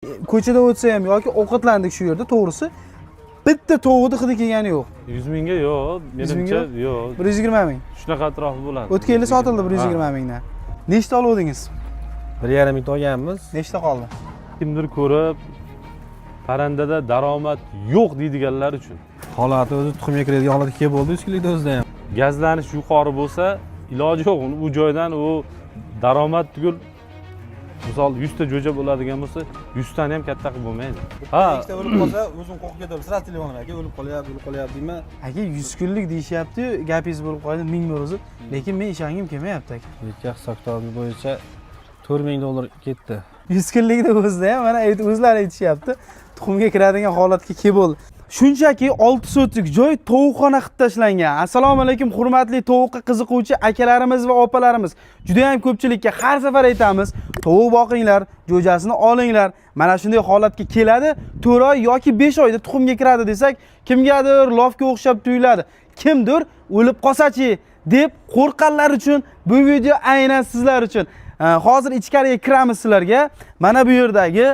Ko'chada o'tsa ham yoki ovqatlandik shu yerda, to'g'risi bitta tovuqni hidi kelgani yo'q. 100 mingga yo'q, 100 mingga? Menimcha yo'q. 120 ming. Shunaqa atrofi bo'ladi. O'tgan yili sotildi 120 mingdan. Nechta oluvdingiz? 1,5 mingta olganmiz. Nechta qoldi? Kimdir ko'rib, parrandada daromad yo'q deydiganlar uchun. Holati o'zi tuxumga kiradigan holatga kelib bo'ldi 100 kunlikda o'zida ham. Gazlanish yuqori bo'lsa, iloji yo'q. Uni u joydan u daromad tugul, misol 100 ta jo'ja bo'ladigan bo'lsa, 100 tani ham katta qilib bo'lmaydi. Ha, Ikkita o'lib qolsa, o'zim qo'rqib ketaman. Сразу telefon aka, o'lib qolyapti, o'lib qolyapti deyman. Aka, 100 kunlik deyishyapti, gapingiz bo'lib qoldi ming bir o'zi, lekin men ishongim kelmayapti, aka. Necha hisob kitobimiz bo'yicha 4000 dollar ketdi. 100 kunlikni o'zida ham mana o'zlari aytishyapti, tuxumga kiradigan holatga kelib bo'ldi. Shunchaki 6 sotik joy tovuqxona qilib tashlangan. Assalomu alaykum, hurmatli tovuqqa qiziquvchi akalarimiz va opalarimiz. Juda ham ko'pchilikka har safar aytamiz, tovuq boqinglar, jo'jasini olinglar. Mana shunday holatga keladi, 4 oy yoki 5 oyda tuxumga kiradi desak, kimgadir лоф ga o'xshab tuyuladi. Kimdir o'lib qolsachi deb qo'rqqanlar uchun bu video aynan sizlar uchun. Hozir ichkariga kiramiz sizlarga. Mana bu yerdagi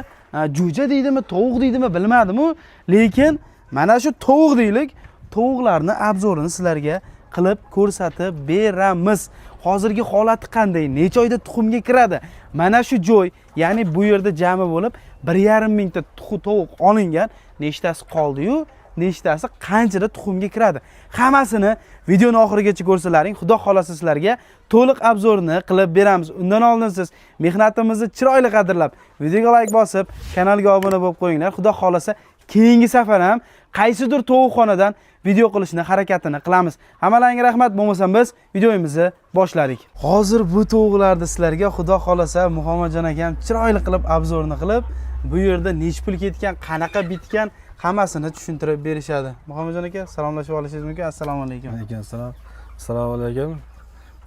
jo'ja deydimi, tovuq deydimi bilmadim-u, lekin mana shu tovuq deylik, tovuqlarni обзор ini sizlarga qilib ko'rsatib beramiz. Hozirgi holati qanday, necha oyda tuxumga kiradi? Mana shu joy, ya'ni bu yerda jami bo'lib 1,5 mingta tovuq olingan, nechtasi qoldi-yu, nechtasi qanchada tuxumga kiradi? Hammasini videoni oxirigacha ko'rsalaring, Xudo xolasa sizlarga to'liq обзор ni qilib beramiz. Undan oldin siz mehnatimizni chiroyli qadrlab, videoga like bosib, kanalga obuna bo'lib qo'yinglar. Xudo xolasa keyingi safar ham qaysidir tovuqxonadan video qilishni harakatini qilamiz. Hammalaringga rahmat, bo'lmasam biz videomizni boshladik. Hozir bu tovuqlarni sizlarga, Xudo xolasa, Muhammadjon akam chiroyli qilib обзор ni qilib, bu yerda necha pul ketgan, qanaqa bitgan, hammasini tushuntirib berishadi. Muhammadjon aka, salomlashib olishingiz mumkin. Assalomu alaykum. Alaykum assalom. Assalomu alaykum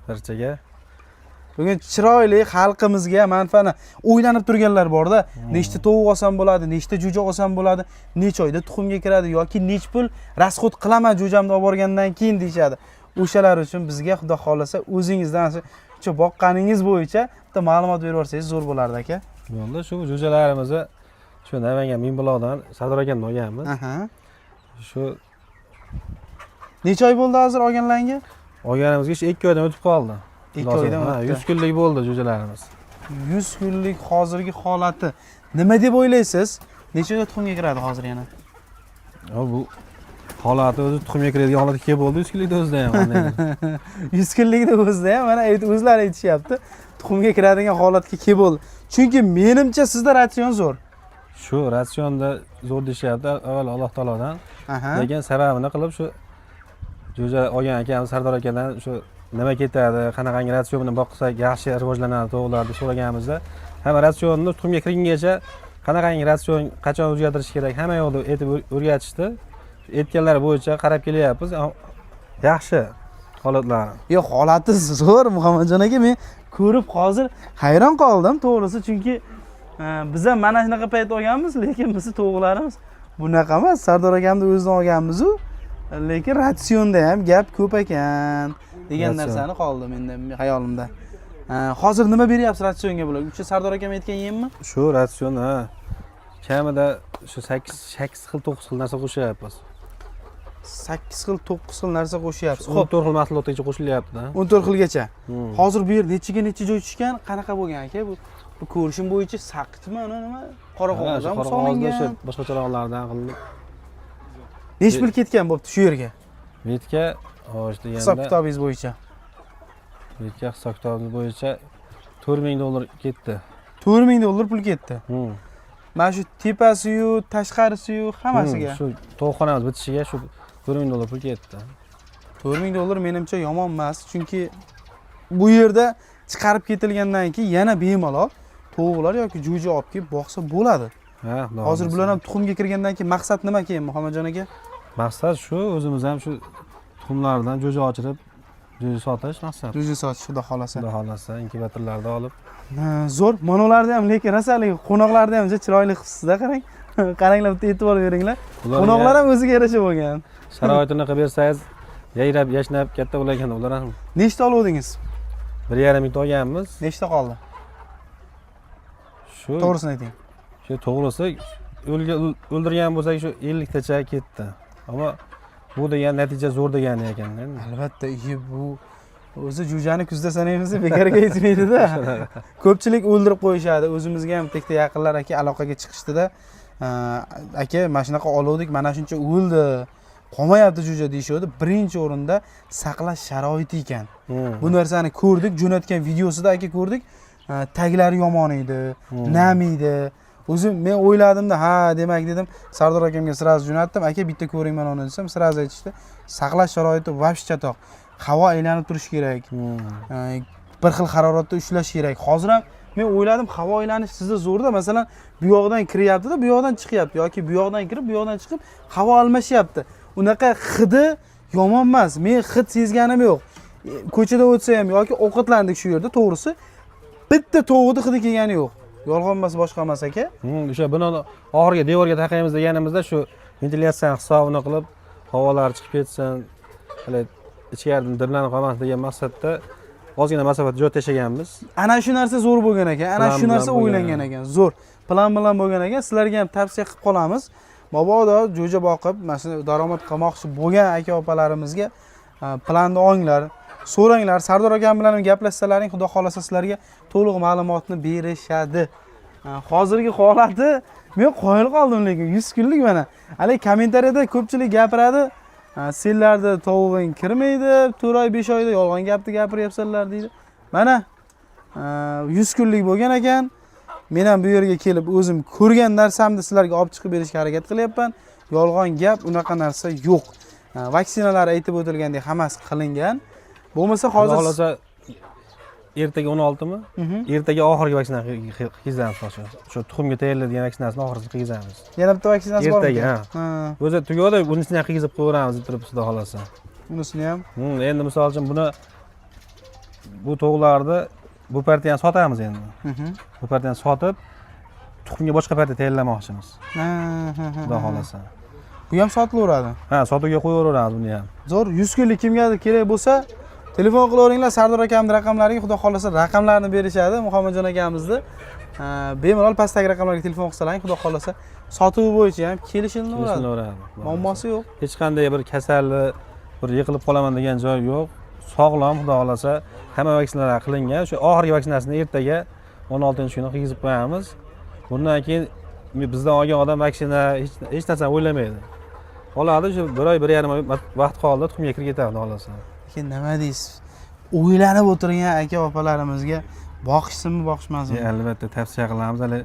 barchaga. Bugun chiroyli xalqimizga manfaatni o'ylanib turganlar borda, nechta tovuq olsam bo'ladi, nechta jo'ja olsam bo'ladi, necha oyda tuxumga kiradi yoki necha pul расход qilaman jo'jamni olib borgandan keyin deyishadi. O'shalar uchun bizga, Xudo xohlasa, o'zingizdan shu boqqaningiz bo'yicha bitta ma'lumot berib yuborsangiz zo'r bo'lardi, aka. Bo'ldi, shu jo'jalarimizni shu Namangan Mingbuloqdan Sardor akamdan olganmiz. Shu Necha oy bo'ldi hozir olganlaringga? Olganimizga shu 2 oydan o'tib qoldi. 2 oydan Ha, o'tdi. 100 kunlik bo'ldi jo'jalarimiz. 100 kunlik hozirgi holati nima deb o'ylaysiz? Necha oyda tuxumga kiradi hozir yana? Ha, bu holati o'zi tuxumga kiradigan holatga kelib bo'ldi 100 kunlikda o'zida ham qandaydir. 100 kunlikni o'zida ham mana o'zlari aytishyapti, tuxumga kiradigan holatga kelib bo'ldi. Chunki menimcha sizda ratsion zo'r. Shu ratsionda zo'r deyishyapti avval Alloh taolodan. Lekin sababini qilib shu jo'ja olgan akamiz Sardor akadan shu nima ketadi, qanaqangi ratsion bilan boqsak yaxshi rivojlanadi tovuqlar deb so'raganimizda, hamma ratsionni tuxumga kirgungacha qanaqangi ratsion, qachon o'zgartirish kerak, hamma yoqda aytib o'rgatishdi. Aytganlari bo'yicha qarab kelyapmiz. Yaxshi holatlari. Yo'q, holati zo'r, Muhammadjon aka, men ko'rib hozir hayron qoldim, to'g'risi, chunki biz ham mana shunaqa payt olganmiz, lekin bizni tovuqlarimiz bunaqa emas. Sardor akamni o'zidan olganmiz-u, lekin ratsionda ham gap ko'p ekan degan Ratsion. Narsani qoldi menda xayolimda. Hozir nima beryapsiz ratsionga bular? O'sha Sardor akam aytgan yemmi? Shu ratsion, ha, kamida shu 8 xil, 9 xil narsa qo'shyapmiz. 8 xil, 9 xil narsa qo'shyapsiz. Xo'p, Xo'p, 14 xil mahsulotgacha qo'shilyapti. 14 xilgacha. Hozir bu yer nechiga necha joy tushgan? Qanaqa bo'lgan, aka? Bu ko'rishim bo'yicha saqchmi, uni nima? Qora Ha, shu qog'ozdan qora qog'ozda o'sha solingan. Boshqacharoqlardan qilinib. Necha pul ketgan bo'pti shu yerga? Betga xo'sh Hisob deganda kitobingiz bo'yicha. Betga hisob kitobimiz bo'yicha 4000 dollar ketdi. 4000 dollar pul ketdi. Mana shu tepasi-yu, tashqarisi-yu hammasiga. Shu tovuqxonamiz bitishiga shu 4000 dollar pul ketdi. 4000 dollar menimcha yomon emas, chunki bu yerda chiqarib ketilgandan keyin yana bemalol tovuqlar yoki jo'ja olib kelib boqsa bo'ladi. Ha, Xudo Hozir xohlasa. bular ham tuxumga kirgandan keyin maqsad nima keyin, Muhammadjon aka? Maqsad shu o'zimiz ham shu tuxumlardan jo'ja ochirib, jo'ja sotish maqsad. Jo'ja sotish, Xudo xohlasa. Xudo xohlasa inkubatorlarda olib. Ha, zo'r. Mana ularni ham, lekin rasalik qo'noqlarni ham juda chiroyli qilibsizda, qarang. Qaranglar, bitta e'tibor beringlar. Ularga Qo'noqlar ham o'ziga yarasha bo'lgan. Sharoitini qilib bersangiz, yayrab, yashnab katta bo'lgan ular ham. Nechta oluvdingiz? 1,5 mingta olganmiz. Nechta qoldi? Shu To'g'risini ayting. Shu to'g'risi o'ldirgan bo'lsak shu 50 tacha ketdi. Ammo bu degan natija zo'r degani ekan endi. Albatta, bu o'zi jo'jani kuzda sanaymiz deb bekorga aytmaydida. Ko'pchilik o'ldirib qo'yishadi. O'zimizga ham tekda yaqinlar aka aloqaga chiqishdida, aka mana shunaqa oluvdik, mana shuncha o'ldi, qolmayapti jo'ja deyishuvdi. Birinchi o'rinda saqlash sharoiti ekan. Bu narsani ko'rdik, jo'natgan videosida aka ko'rdik. Taglari yomon edi, nam edi. O'zim men o'yladimda, ha, demak dedim, Sardor akamga сразу jo'natdim. Aka bitta ko'ring mana uni desam, сразу aytishdi. Saqlash sharoiti вообще chatoq. Havo aylanib turishi kerak. Bir xil haroratda ushlash kerak. Hozir ham men o'yladim, havo aylanish sizda zo'rda. Masalan, bu yoqdan kiryapti-da, bu yoqdan chiqyapti yoki bu yoqdan kirib, bu yoqdan chiqib, havo almashyapti. Unaqa hidi yomon emas. Men hid sezganim yo'q. Ko'chada o'tsa ham yoki ovqatlandik shu yerda, to'g'risi, bitta tovuqni hidi kelgani yo'q. Yolg'on emas, boshqa emas aka. O'sha buni oxirgi devorga taqaymiz deganimizda shu ventilyatsiyani hisobini qilib, havolar chiqib ketsin, hali ichkaridan dimlanib qolmasin degan maqsadda ozgina masofada joy tashlaganmiz. Ana shu narsa zo'r bo'lgan ekan. Ana Plan shu bilan narsa bo'lgan. o'ylangan ekan. Zo'r. Plan bilan bo'lgan ekan. Sizlarga ham tavsiya qilib qolamiz. Mabodo jo'ja boqib, mana shu daromad qilmoqchi bo'lgan aka opalarimizga planni olinglar, so'ranglar. Sardor akam bilan ham gaplashsalaring, Xudo xolasa sizlarga to'liq ma'lumotni berishadi. Hozirgi holati men qoyil qoldim, lekin 100 kunlik mana. Hali kommentariyada ko'pchilik gapiradi. Senlarda tovug'ing kirmaydi, 4 oy, 5 oyda yolg'on gapni gapiryapsanlar deydi. Mana 100 kunlik bo'lgan ekan. Men ham bu yerga kelib o'zim ko'rgan narsamni sizlarga olib chiqib berishga harakat qilyapman. Yolg'on gap, unaqa narsa yo'q. Vaksinalar aytib o'tilgandek hammasi qilingan. Bo'lmasa Hozir hozir xohlasa ertaga 16mi? Mhm. Ertaga oxirgi vaksina qilgizamiz hozir. Shu tuxumga tayyorlaydigan vaksinasini oxirgisini qilgizamiz. Yana bitta vaksinasi bormi? Ertaga, ha. O'zi tugadi, bunisini ham qilgizib qo'yaveramiz deb turibmiz, xudo xohlasa. Unisini ham. Endi misol uchun buni, bu tovuqlarni bu partiyani sotamiz endi. Bu partiyani sotib, tuxumga boshqa partiya tayyorlamoqchimiz. Ha, ha, ha, Xudo ha. xohlasa. Bu ham sotilaveradi. Ha, sotuvga qo'yaveramiz buni ham. Zo'r, 100 kunlik kimgadir kerak bo'lsa, telefon qilaveringlar Sardor akamning raqamlariga, Xudo xohlasa raqamlarni berishadi Muhammadjon akamizni. Bemalol pastdagi raqamlarga telefon qilsalaring, Xudo xohlasa sotuvi bo'yicha ham kelishilaveradi. Kelishilaveradi. Muammosi yo'q. Hech qanday bir kasalli, bir yiqilib qolaman degan joyi yo'q. Sog'lom, xudo xohlasa, hamma vaksinalar qilingan. Shu oxirgi vaksinasini ertaga 16-kuni qilgizib qo'yamiz. Bundan keyin bizdan olgan odam vaksina hech narsani o'ylamaydi. Oladi, shu bir oy, 1,5 oy vaqt qoldi, tuxumga kirib ketadi, xudo xohlasa. Lekin nima deysiz? O'ylanib o'tirgan aka opalarimizga boqishsinmi, boqishmasinmi? Albatta tavsiya qilamiz. Hali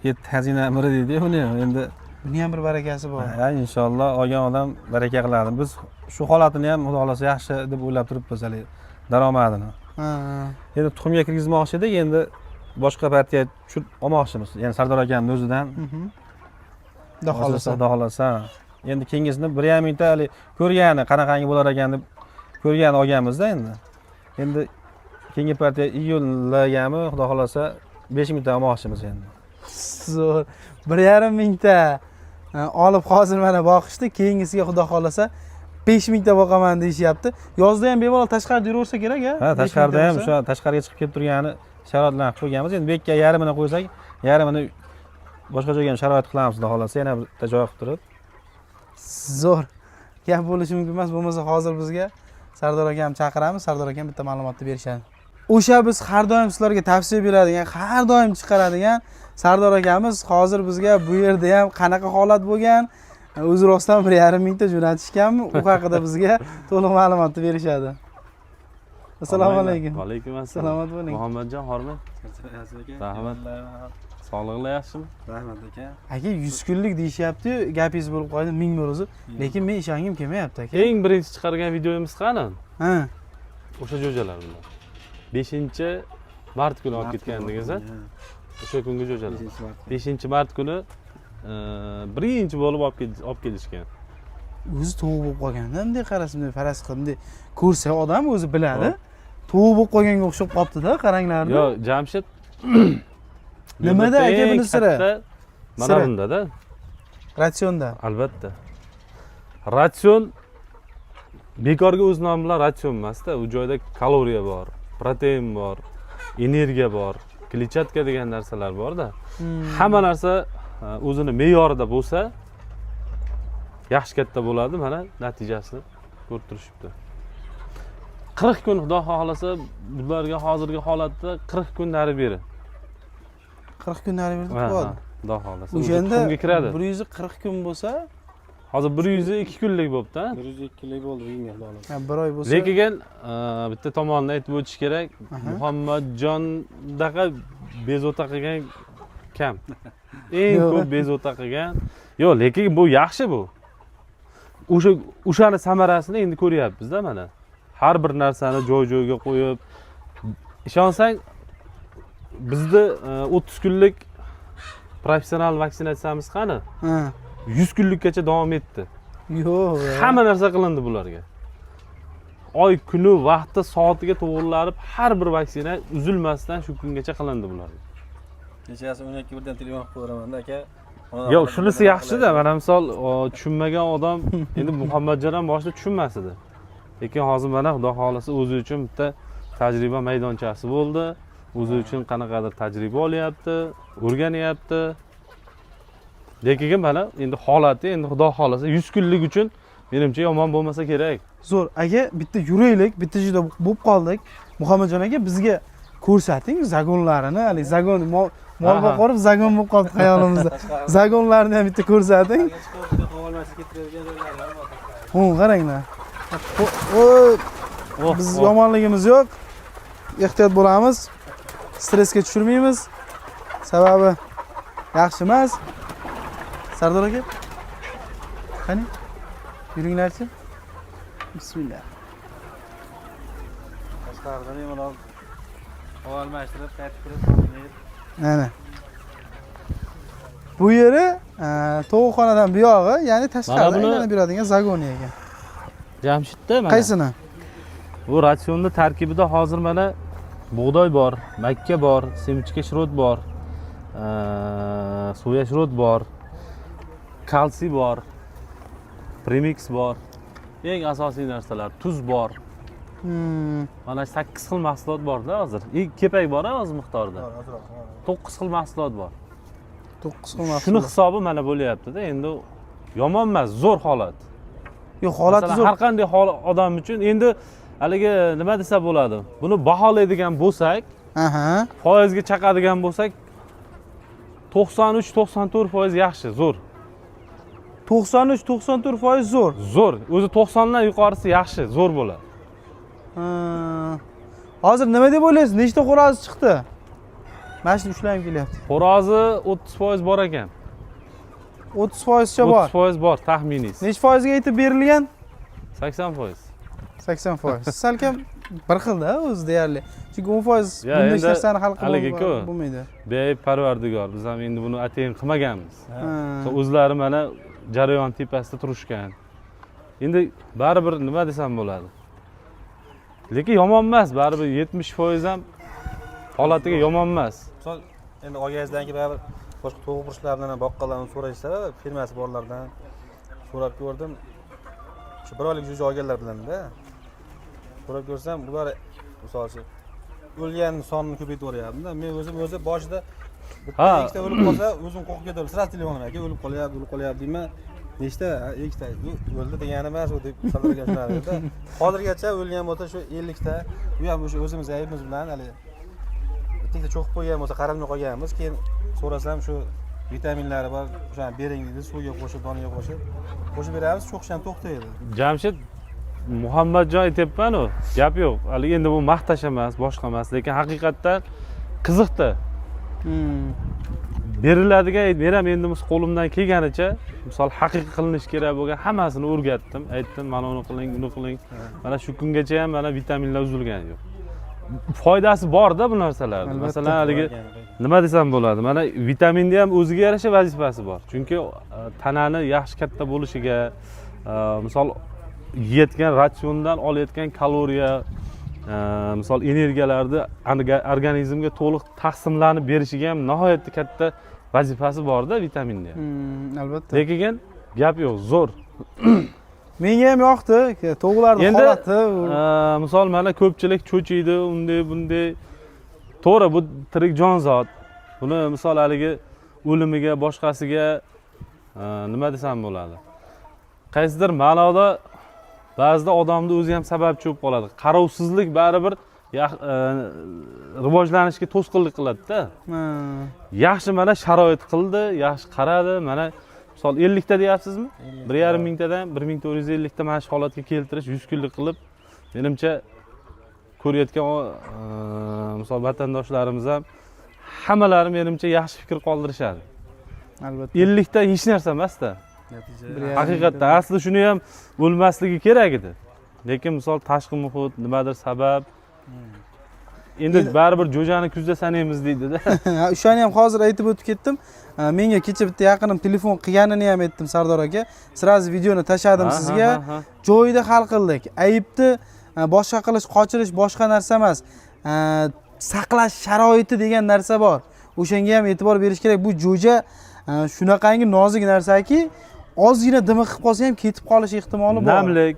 yetti xazina amiri deydi buni ham endi. Buni ham bir barakasi bor. Ha, inshaalloh olgan odam baraka qiladi. Biz shu holatini ham xudo xohlasa yaxshi deb o'ylab turibmiz, hali daromadini. Ha. Endi tuxumga kirgizmoqchi edik, endi boshqa partiya tushirib olmoqchimiz. Ya'ni Sardor akamni o'zidan. Xudo xohlasa. Xudo xohlasa. Endi keyingisini 1,5 mingta hali ko'rgani qanaqangi bo'lar ekan deb ko'rgani olganmizda endi. Endi keyingi partiya iyunlargami, xudo xohlasa 5 mingta olmoqchimiz endi. Zo'r. 1,5 mingta olib hozir mana boqishdi. Keyingisiga Xudo xohlasa 5 mingta boqaman deyishyapti. Yozda ham bemalol tashqarida yuraversa kerak, a? Ha, 5 mingta tashqarida ham bo'lsa. o'sha tashqariga chiqib kelib turgani sharoitlarni qilib qo'yganmiz. Endi bu yerga yarmini qo'ysak, yarmini boshqa joyga ham sharoit qilamiz, xudo xohlasa, yana bitta joy qilib turib. Zo'r. Gap bo'lishi mumkin emas. Bo'lmasa hozir bizga Sardor akam chaqiramiz. Sardor akam bitta ma'lumotni berishadi. O'sha biz har doim sizlarga tavsiya beradigan, har doim chiqaradigan Sardor akamiz hozir bizga bu yerda ham qanaqa holat bo'lgan, o'zi rostdan 1,5 mingta jo'natishganmi, u haqida bizga to'liq ma'lumotni berishadi. Assalomu alaykum. Va alaykum assalom. Salomat bo'ling. Muhammadjon, hormang. Rahmat. Sog'lig'inglar yaxshimi? Rahmat aka. Aka, 100 kunlik deyishyapti-yu, gapingiz bo'lib qoldi, ming bir o'zi. Lekin men ishongim kelmayapti, aka. Eng birinchi chiqargan videomiz qani? Ha. O'sha jo'jalar bilan. 5-mart kuni olib ketgandingiz, a? O'sha kungi jo'jalar. 5-mart kuni birinchi bo'lib olib kelishgan. O'zi tovuq bo'lib qolganda, bunday qarasa, bunday faraz qilib, bunday ko'rsa odam o'zi biladi. Tovuq bo'lib qolganga o'xshab qolibdi-da, qaranglarni. Yo, Jamshid. Nimada Bu yerda aka eng buni siri? katta mana Siri. bunda-da. Ratsionda. Albatta. Ratsion bekorga o'z nomi bilan ratsion emasda. U joyda kaloriya bor, protein bor, energiya bor. Kletchatka degan narsalar borda. Hamma narsa o'zini me'yorida bo'lsa, yaxshi katta bo'ladi. Mana natijasini ko'rib turishibdi. 40 kun, xudo xohlasa, bularga hozirgi holatda 40 kun nari beri. 40 kun nari berdi Ha, tug'adi. ha, xudo xohlasa. O'zi O'shanda tuxumga kiradi. 140 kun bo'lsa, Hozir 102 kunlik bo'libdi. 102 kunlik bo'ldi bugunga, xudo xohlasa. Ha, bir oy bo'lsa. Lekin bitta tomonini aytib o'tish kerak. Aha. Muhammadjondaqa bezovta qilgan kam. Eng Yo'q. ko'p bezovta qilgan. Yo'q, lekin bu yaxshi bu. O'shani samarasini endi ko'ryapmiz-da mana. Har bir narsani joy-joyiga qo'yib, ishonsang, bizni 30 kunlik professional vaksinatsiyamiz qani? Ha. 100 kunlikkacha davom etdi. Yo'q. Hamma narsa qilindi bularga. Oy, kuni, vaqti, soatiga to'g'rilanib, har bir vaksina uzilmasdan shu kungacha qilindi bularga. Kechasi 12 birdan telefon qilib qo'yaman aka. Yo'q, shunisi yaxshida. Mana misol tushunmagan odam, endi Muhammadjon ham boshida tushunmas edi. Lekin hozir mana xudo xohlasa o'zi uchun bitta tajriba maydonchasi bo'ldi. O'zi uchun qanaqadir tajriba olyapti, o'rganyapti. Lekin mana endi holati, endi xudo xohlasa 100 kunlik uchun menimcha yomon bo'lmasa kerak. Zo'r. Aka, bitta yuraylik, bitta juda bo'lib qoldik. Muhammadjon aka, bizga ko'rsating загон larini, haligi загон mol boqib загон bo'lib qoldi xayolimizda. Загон larni ham bitta ko'rsating. Hu, qaranglar. O, Oh, biz oh. yomonligimiz yo'q. Ehtiyot bo'lamiz. Stressga tushirmaymiz. Sababi yaxshi emas. Sardor aka. Qani? Yuringlarchi. Bismillah. Tashqarida bemalol havo almashtirib, qaytib kirib, Mana. Bu yeri tovuqxonadan buyog'i, ya'ni tashqarida aylanib yuradigan загон i ekan. Jamshidda mana. Qaysini? Bu ratsionda tarkibida hozir mana bug'doy bor, makka bor, семечка шрот bor, soya shrot bor, kalsiy bor, premiks bor. Eng asosiy narsalar tuz bor. Mana 8 xil mahsulot borda hozir. И kepak bor hozir miqdorida. 9 xil mahsulot bor. 9 xil mahsulot. Shuni hisobi mana bo'lyapti-da. Endi yomon emas, zo'r holat. Yo'q, holati Masalan, zo'r. har qanday odam uchun endi haligi nima desa bo'ladi? Buni baholaydigan bo'lsak, foizga chaqadigan bo'lsak, 93-94% yaxshi, zo'r. 93-94% zo'r. Zo'r. O'zi 90 dan yuqorisi yaxshi, zo'r bo'ladi. Ha. Hozir nima deb o'ylaysiz? Nechta xo'roz chiqdi? Mana shuni ushlagim kelyapti. Xo'rozi 30% bor ekan. 30% cha bor. 30% bor taxminiy. Necha foizga aytib berilgan? 80%. 80%. Salkam bir xilda o'zi deyarli. Chunki 10% Ya, bunda hech endi narsani hal qilib haligi-ku. bo'lmaydi. Beayb Parvardigor, biz ham endi buni atayin qilmaganmiz. Ha. O'zlari mana jarayon tepasida turishgan. Endi baribir nima desam bo'ladi? Lekin yomon emas, baribir 70% ham holatiga yomon emas. Misol endi olganingizdan keyin baribir boshqa tovuq burchlardan ham boqqanlardan so'rashsa, firmasi borlardan so'rab ko'rdim. Shu bir oylik jo'ja olganlar bilanda. So'rab ko'rsam, bular misol uchun o'lgan sonini ko'paytirib yuboryapti. Men o'zim o'zi boshida bitta ikkita o'lib qolsa, o'zim qo'rqib ketaman. Сразу telefonim, aka, o'lib qolyapti, o'lib qolyapti deyman. Nechta? "Ha, ikkita." "U o'ldi degani emas u", deb Sardor aka tushunardi. Hozirgacha o'lgan bo'lsa shu 50 ta. U ham o'sha o'zimiz aybimiz bilan hali bitta cho'qib qo'ygan bo'lsa, qaralmay qolganmiz. Keyin so'rasam, shu vitaminlari bor, o'shani bering deydi, suvga qo'shib, doniga qo'shib beramiz, cho'qish ham to'xtaydi. Jamshid, Muhammadjon aytyapman-u, gap yo'q. Hali endi bu maqtash emas, boshqa emas, lekin haqiqatdan qiziqda. Beriladigan, men ham endi qo'limdan kelganicha, misol haqiqiy qilinishi kerak bo'lgan hammasini o'rgatdim, aytdim, mana uni qiling, uni qiling. Mana shu kungacha ham mana vitaminlar uzilgani yo'q. Foydasi borda bu narsalarni. Albatta. Masalan, haligi nima desam bo'ladi? Mana vitaminni ham o'ziga yarasha vazifasi bor. Chunki tanani yaxshi katta bo'lishiga, misol yeyotgan ratsiondan olayotgan kaloriya, misol energiyalarni organizmga to'liq taqsimlanib berishiga ham nihoyatda katta vazifasi borda vitaminni ham. Albatta. Lekin gap yo'q, zo'r. Menga ham yoqdi. Tovuqlarning Endi, holati. Misol mana ko'pchilik cho'chiydi, unday bunday. To'g'ri, bu tirik jonzot. Buni misol haligi o'limiga, boshqasiga nima desam bo'ladi, qaysidir ma'noda ba'zida odamni o'zi ham sababchi bo'lib qoladi. Qarovsizlik baribir rivojlanishga to'sqinlik qiladida. Yaxshi, mana sharoit qildi, yaxshi qaradi. Mana misol 50 ta deyapsizmi, 1,5 mingtadan 1450 ta mana shu holatga keltirish 100 kunlik qilib, menimcha, ko'rayotgan misol vatandoshlarimiz ham hammalari menimcha yaxshi fikr qoldirishadi. Albatta. 50 ta hech narsa emasda. Natija. 1,5 Haqiqatda mingta. Asli shuni ham o'lmasligi kerak edi, lekin misol tashqi muhit, nimadir sabab, endi baribir jo'jani kuzda sanaymiz deydida. Ha, o'shani ham hozir aytib o'tib ketdim. Menga kecha bitta yaqinim telefon qilganini ham aytdim, Sardor aka. Сразу videoni tashladim sizga. Ha, ha, ha. Joyida hal qildik. Aybni boshqa qilish, qochirish boshqa narsa emas. Saqlash sharoiti degan narsa bor. O'shanga ham e'tibor berish kerak. Bu jo'ja shunaqangi nozik narsaki, ozgina dimiqib qolsa ham ketib qolish ehtimoli bor. Namlik,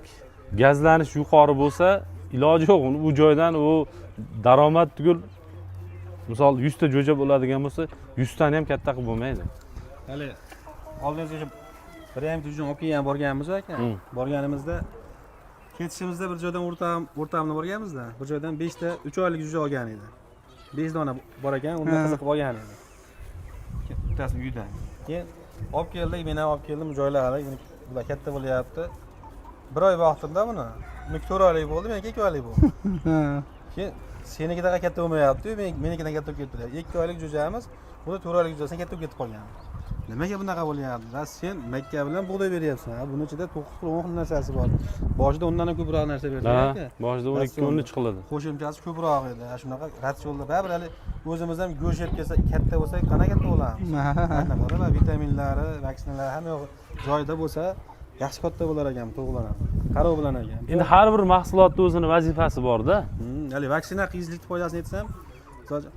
gazlanish yuqori bo'lsa, iloji yo'q uni u joydan u daromad tugul, misol 100 ta jo'ja bo'ladigan bo'lsa, 100 tani ham katta qilib bo'lmaydi. Hali oldingizga o'sha 1,5 ta jo'jani olib kelgan borganmiz aka. Borganimizda, ketishimizda bir joydan o'rtog'imni borganmizda, bir joydan beshta 3 oylik jo'ja olgan edi. Besh dona bor ekan, undan qiziqib olgan edi. Bittasini uydan. Keyin olib keldik, men ham olib keldim, joyladik. Bular katta bo'lyapti. Bir oy boqdimda buni. Buniki 4 oylik bo'ldi, meniki 2 oylik bo'ldi. Keyin senikidaqa katta bo'lmayapti, menikidan katta bo'lib ketdi. 2 oylik jo'jamiz, buni 4 oylik jo'jasidan katta bo'lib ketib qolgan. Nimaga bunaqa bo'lyapti? Ha, sen makka bilan bug'doy beryapsan. Ha, buni ichida 9 xil, 10 xil narsasi bor. Boshida undan ham ko'proq narsa berdi aka. Boshida 12, 13 qiladi. Qo'shimchasi ko'proq edi. Ha, shunaqa ratsionda baribir hali o'zimiz ham go'sht yeb kelsak, katta bo'lsak, qanaqa katta bo'lamiz? Qanaqa va vitaminlari, vaksinalari hamma yo'q joyida bo'lsa, yaxshi katta bo'lar ekan tovuqlar ham. Qarov bilan ekan. Endi har bir mahsulotni o'zini vazifasi borda. Hali vaksina qilishlikni foydasini aytsam, misol uchun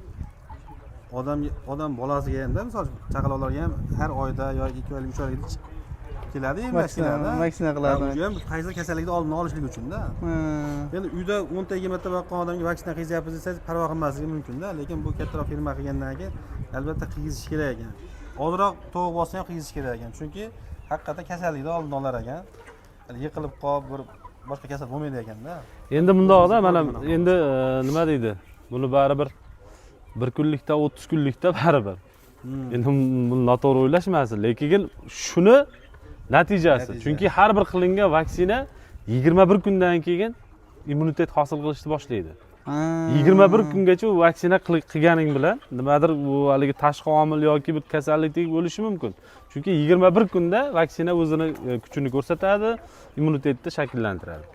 odam bolasiga hamda, misol uchun chaqaloqlarga ham har oyda yo 2 oylik, 3 oylik keladi, emlash keladi. Vaksina qiladi. U ham qaysidir kasallikni oldini olishlik uchunda. Endi uyda 10 ta, 20 ta boqqan odamga vaksina qilgizyapmiz desangiz, parvo qilmasligi mumkinda, lekin bu kattaroq firma qilgandan keyin albatta qilgizish kerak ekan. Ozroq tovuq bossa ham qilgizish kerak ekan, chunki haqiqatdan kasallikni oldini olar ekan. Hali yiqilib qolib bir boshqa kasal bo'lmaydi ekanda. Endi bundoqda mana Ko'rdim. Endi nima deydi, buni baribir bir kunlikda, 30 kunlikda baribir endi buni noto'g'ri o'ylashmasin, lekin shuni natijasi. Natija. Chunki har bir qilingan vaksina 21 kundan keyin immunitet hosil qilishni boshlaydi. 21 kungacha u vaksina qilganing bilan nimadir u haligi tashqi omil yoki bir kasallik tegib o'lishi mumkin, chunki 21 kunda vaksina o'zini kuchini ko'rsatadi, immunitetni shakllantiradi.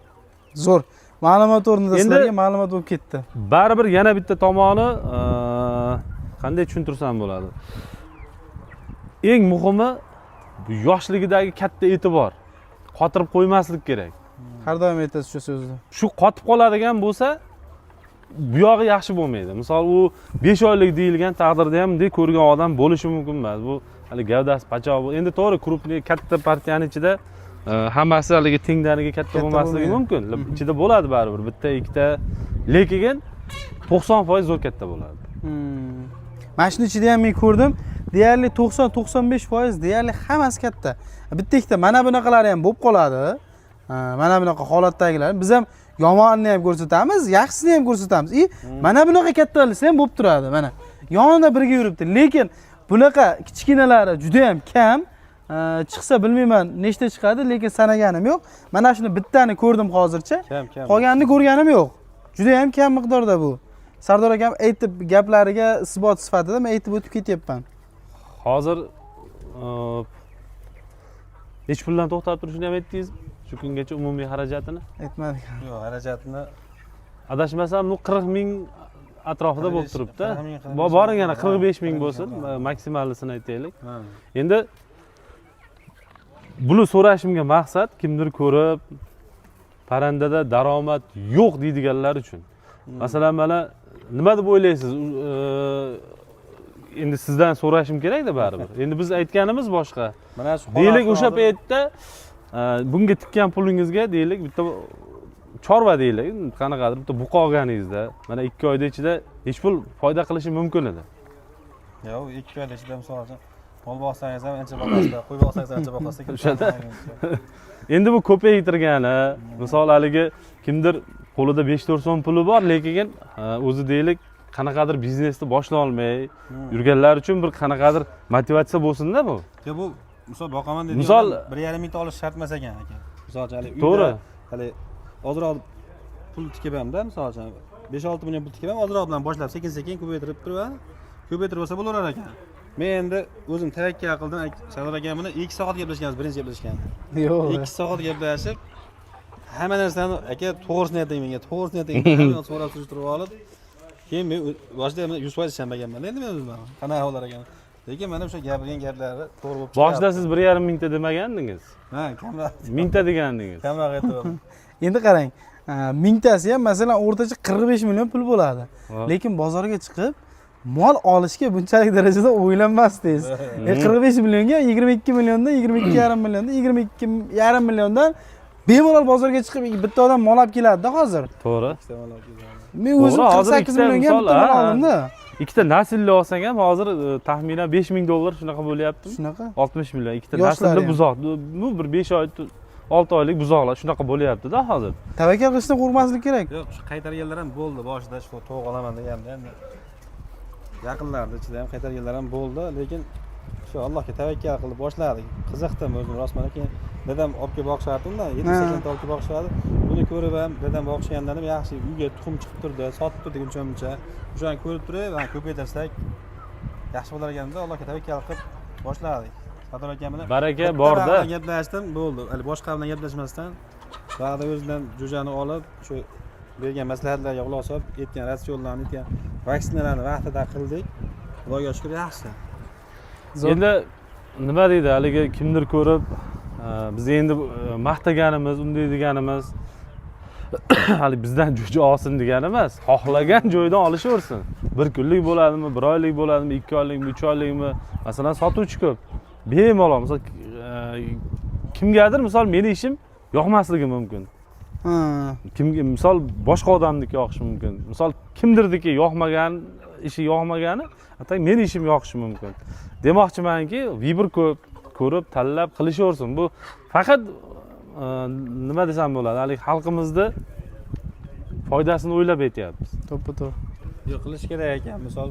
Zo'r ma'lumot o'rnida sizlarga ma'lumot bo'lib ketdi. Baribir yana bitta tomoni, qanday tushuntirsam bo'ladi, eng muhimi bu yoshligidagi katta e'tibor, qotirib qo'ymaslik kerak. Har doim aytasiz shu so'zni. Shu qotib qoladigan bo'lsa, bu yog'i yaxshi bo'lmaydi. Misol u 5 oylik deyilgan taqdirda ham bunday ko'rgan odam bo'lishi mumkin emas, bu hali gavdasi pachoq endi to'g'ri, крупный katta partiyani ichida hammasi haligi tengdaniga katta Katta bo'lmasligi bo'lmaydi. mumkin. Ichida bo'ladi baribir bitta ikkita, lekin 90% zo'r katta bo'ladi. Mana shuni ichida ham men ko'rdim, deyarli 90-95% deyarli hammasi katta. Bitta ikkita mana bunaqalari ham bo'lib qoladi. Ha, mana bunaqa holatdagilar. Biz ham yomonini ham ko'rsatamiz, yaxshisini ham ko'rsatamiz и mana bunaqa kattalisi ham bo'lib turadi, mana yonida birga yuribdi, lekin bunaqa kichkinalari juda ham kam. Chiqsa bilmayman nechta chiqadi, lekin sanaganim yo'q. Mana shuni bittani ko'rdim hozircha. Kam, kam. Qolganini ko'rganim yo'q, juda ham kam miqdorda. Bu Sardor akam aytib gaplariga isbot sifatida men aytib o'tib ketyapman. Hozir nechi puldan to'xtab turishini ham aytdingizmi, shu kungacha umumiy xarajatini? Aytmadik. Yo'q, xarajatni. Adashmasam, bu 40 ming atrofida bo'lib turibdi. 40 ming, 45 Boring ming. yana 45 ming 45 bo'lsin, ming. Maksimallisini aytaylik. Ha. Endi buni so'rashimga maqsad, kimdir ko'rib parrandada daromad yo'q deydiganlar uchun. Masalan, mana nima deb o'ylaysiz? Endi sizdan so'rashim kerakda baribir, endi biz aytganimiz boshqa. Mana shu Deylik, holatni o'sha hozir paytda bunga tikkan pulingizga, deylik, bitta Chorva deylik, qanaqadir bitta buqa olganingizda mana 2 oyda ichida nechi pul foyda qilishi mumkin edi? Yo'q, 2 oyda ichida misol uchun mol boqsangiz ham ancha boqasizda, qo'y boqsangiz ham ancha boqasizda. O'shanda. Endi bu ko'paytirgani, misol haligi kimdir qo'lida 5-4 so'm puli bor, lekin o'zi deylik qanaqadir biznesni boshlay olmay yurganlar uchun bir qanaqadir motivatsiya bo'lsin-da bu. Yo, bu misol boqaman deydigan odam 1,5 mingta olish shart emas ekan aka. Misol uchun hali uyda To'g'ri. Hali ozroq pul tikib hamda, misol uchun 5-6 million pul tikib ham ozroq bilan boshlab sekin-sekin ko'paytirib turib, ko'paytirib olsa bo'laverar ekan. Men endi o'zim tavakkal qildim. Sardor akam bilan 2 soat gaplashganmiz, birinchi gaplashganda. Yo'q. 2 soat gaplashib, hamma narsani aka to'g'risini ayting menga, to'g'risini ayting. Hamma so'rab surishtirib olib, keyin men boshida 100% ishonmaganman endi men o'zim qanaqa bo'lar ekan. Lekin mana o'sha gapirgan gaplari to'g'ri bo'lib chiqyapti. Boshida siz 1,5 mingta demagandingiz. Ha, kamroq. Mingta degandingiz. Kamroq aytib. Endi qarang, mingtasi ham masalan o'rtacha 45 million pul bo'ladi. Ha. Lekin bozorga chiqib mol olishga bunchalik darajada o'ylanmasdingiz. 45 millionga 22 milliondan, 22,5 milliondan, 22,5 milliondan bemalol bozorga chiqib bitta odam mol olib keladida hozir. To'g'ri. Men o'zim To'g'ri, hozir 48 ikkita millionga misol, bitta mol ha, ha. oldimda. Ikkita naslli olsang ham hozir taxminan 5000 dollar shunaqa bo'lyaptimi? Shunaqa. 60 million ikkita Yoshlar naslli ham. buzoq. Bu bir 5 oy, 6 oylik buzoqlar shunaqa bo'lyapti-da hozir. Tavakkal qilishdan qo'rqmaslik kerak. Yo'q, shu qaytarganlar ham bo'ldi. Boshida shu tovuq olaman deganda endi yaqinlarni ichida ham qaytarganlar ham bo'ldi, lekin shu Allohga tavakkal qilib boshladik. Qiziqdim o'zim rostmana, keyin dadam olib kelib boqishardi undan, 70-80 ta olib kelib boqishardi. Buni ko'rib ham dadam boqishgandan ham yaxshi uyga tuxum chiqib turdi, sotib turdik uncha muncha. O'shani ko'rib turib, ha, ko'paytirsak yaxshi bo'lar ekanda Allohga tavakkal qilib boshladik. Sardor akam bilan Baraka bitta borda. bilan gaplashdim, bo'ldi. Hali boshqa bilan gaplashmasdan bag'da o'zidan jo'jani olib, shu bergan maslahatlarga quloq solib, aytgan ratsionlarni, aytgan vaksinalarni vaqtida qildik. Xudoga shukur, yaxshi. Zo'r. Endi nima deydi, haligi kimdir ko'rib, biz endi maqtaganimiz, unday deganimiz hali bizdan jo'ja olsin degani emas, xohlagan joydan olishaversin. Bir kunlik bo'ladimi, bir oylik bo'ladimi, 2 oylikmi, 3 oylikmi, masalan sotuvchi ko'p. Bemalol, misol kimgadir misol meni ishim yoqmasligi mumkin. Ha. Kimga misol boshqa odamniki yoqishi mumkin. Misol kimdirniki yoqmagan, ishi yoqmagani, hatto meni ishim yoqishi mumkin. Demoqchimanki, выбор ko'p, ko'rib, tanlab qilishaversin. Bu faqat nima desam bo'ladi, haligi xalqimizni foydasini o'ylab aytyapmiz. To'ppa-to'g'ri. Yo'q, qilish kerak ekan. Misol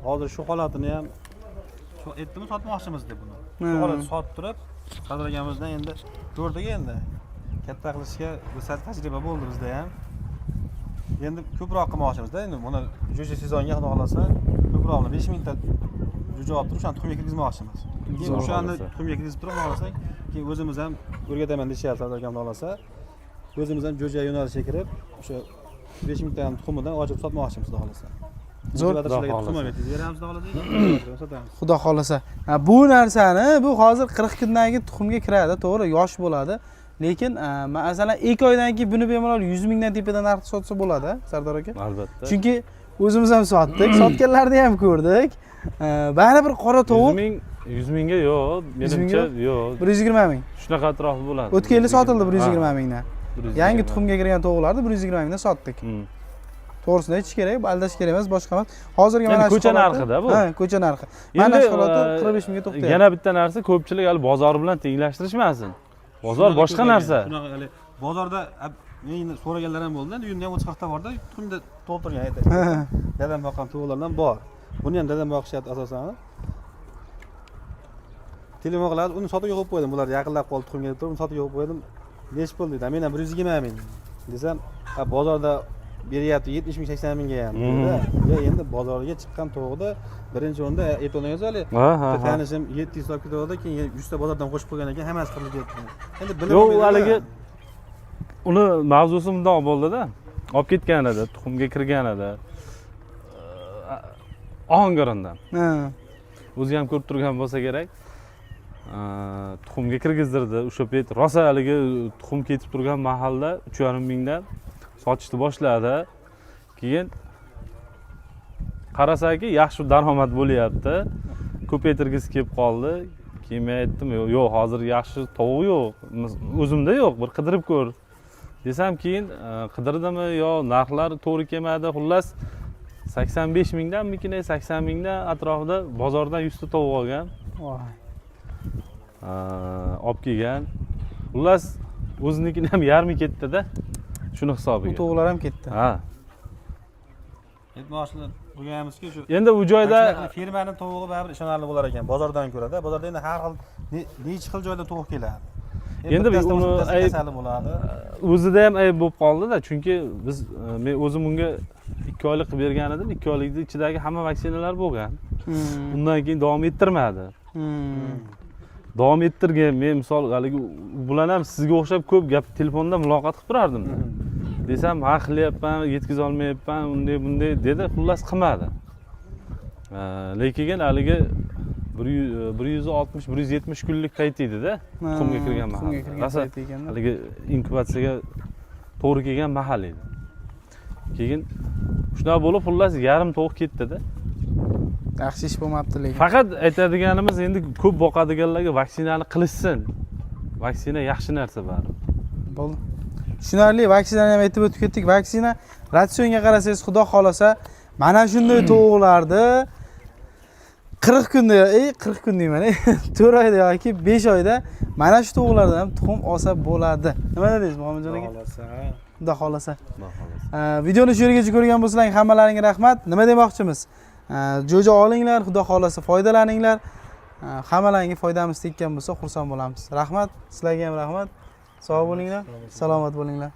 hozir shu holatini ham shu aytdimi, sotmoqchimiz deb buni. Shu holatni sotib turib, Sardor akamizdan endi ko'rdik endi. Katta qilishga bir sal tajriba bo'ldi bizda ham. Endi ko'proq qilmoqchimizda. Endi buni jo'ja sezonga xudo xohlasa ko'proq 5000 ta jo'ja olib turib, o'shani tuxumga kirgizmoqchimiz. Keyin Zo'r o'shani xohlasa. tuxumga kirgizib turib, xudo xohlasa, keyin o'zimiz ham o'rgataman deyishyapti Sardor akam, xudo xohlasa. O'zimiz ham jo'ja yo'nalishiga kirib, o'sha 5000 ta tuxumidan ochib sotmoqchimiz xudo xohlasa. Zo'r. Xudo Xudo tuxum ham xohlasa. yetkazib beramiz xudo xohlasa, sotamiz. Xudo xohlasa. Ha, bu narsani bu hozir 40 kundan keyin tuxumga kiradi, to'g'ri, yosh bo'ladi. Lekin masalan 2 oydan keyin buni bemalol 100 mingdan tepada narxda sotsa bo'ladi, Sardor aka. Albatta. Chunki o'zimiz ham sotdik, sotganlarni ham ko'rdik. Baribir qora 100 tovuq ming, 100 mingga yo'q, 100 mingga menimcha yo'q. 120 ming. Shunaqa atrofi bo'ladi. O'tgan yili sotildi 120 Ha, mingdan. 120. Yangi tuxumga kirgan tovuqlarni 120 mingdan sotdik. To'g'risini aytish kerak, bu aldash kerak emas, boshqa emas. Hozirgi Endi mana shu ko'cha holati- narxida bu. Ha, ko'cha narxi. Mana Endi shu holati 45 mingga to'xtayapti. Yana bitta narsa, ko'pchilik hali bozor bilan tenglashtirishmasin. Bozor Shunaqa boshqa ko'p narsa. ekan, shunaqa hali bozorda meni so'raganlar ham bo'ldi. Endi uyimda ham 30-40 ta borda, tuxumda to'ltirgan edi. Dadam boqqan tovuqlardan bor. Buni ham dadam boqishyapti asosan. Telefon qiladi, uni sotuvga qo'yib qo'ydim. Bular yaqinlab qoldi tuxumga deb turib, uni sotuvga qo'yib qo'ydim. Nechi pul deydi. Men ham 120 ming desam, ha, bozorda beryapti 70 ming, 80 mingga ham dedi. Ya endi bozorga chiqqan tovuqda birinchi o'rinda aytib hali Ha, ha, bitta ha. tanishim 700 olib ketadi, keyin 100 ta bozordan qo'shib qo'ygan ekan, hammasi qirilib ketdi. Endi bilib Yo'q, bo'lmaydi-da. haligi uni mavzusi bundoq bo'ldida. Olib ketgan edi, tuxumga kirgan edi. Ohangarondan. Ha. O'zi ham ko'rib turgan bo'lsa kerak. Tuxumga kirgizdirdi. O'sha payt rosa haligi tuxum ketib turgan mahalda 3,5 mingdan sotishni boshladi. Keyin qarasaki, yaxshi daromad bo'lyapti. Ko'paytirgisi kelib qoldi. Keyin men aytdim, yo'q, yo'q, hozir yaxshi tovuq yo'q. O'zimda yo'q, bir qidirib ko'r Desam keyin qidirdimi yo narxlar to'g'ri kelmadi, xullas 85 mingdanmikin, 80 mingdan atrofida bozordan 100 ta tovuq olgan. Voy. Olib kelgan. Xullas o'zinikini ham yarmi ketdi-da shuni U hisobiga. tovuqlar ham ketdi. Ha. Aytmoqchi bo'lganimizki, shu Endi u joyda firmani tovug'i baribir ishonarli bo'lar ekan bozordan ko'rada. Bozorda endi har xil necha xil joyda tovuq keladi. Endi bittasida uni bo'lsa, bittasida kasali bo'ladi. O'zida ham ayb bo'lib qoldi-da, chunki biz men o'zim unga 2 oylik qilib bergan edim. 2 oylikni ichidagi hamma vaksinalar bo'lgan. Undan keyin davom ettirmadi. Davom ettirgan. Men misol haligi bilan ham sizga o'xshab ko'p gap telefonda muloqot qilib turardim. Desam, ha, qilyapman, yetkaza olmayapman, unday bunday dedi. Xullas qilmadi. Lekin haligi 160, 170 kunlik payt edi-da, tuxumga kirgan mahal. Tuxumga kirgan Rosa payt ekanda. Haligi inkubatsiyaga to'g'ri kelgan mahal edi. Keyin shunaqa bo'lib, xullas yarim tovuq ketdi-da. Yaxshi ish bo'lmabdi lekin. Faqat aytadiganimiz, endi ko'p boqadiganlarga vaksinani qilishsin. Vaksina yaxshi narsa baribir. Bo'ldi. Tushunarli, vaksinani ham aytib o'tib ketdik. Vaksina ratsionga qarasangiz, xudo xolasa, mana shunday tovuqlarni 40 kunda, 40 kun deyman, 4 oyda yoki 5 oyda mana shu tovuqlardan ham tuxum olsa bo'ladi. Nima dedingiz, Muhammadjon aka? Xohlasa. Xudo xolasa. Xudo xohlasa. Videoni shu yergacha ko'rgan bo'lsalaring, hammalaringga rahmat. Nima demoqchimiz? Jo'ja olinglar, xudo xolasa foydalaninglar. Hammalaringga foydamiz tekkan bo'lsa, xursand bo'lamiz. Rahmat, sizlarga ham rahmat. Sog' bo'linglar, salomat bo'linglar.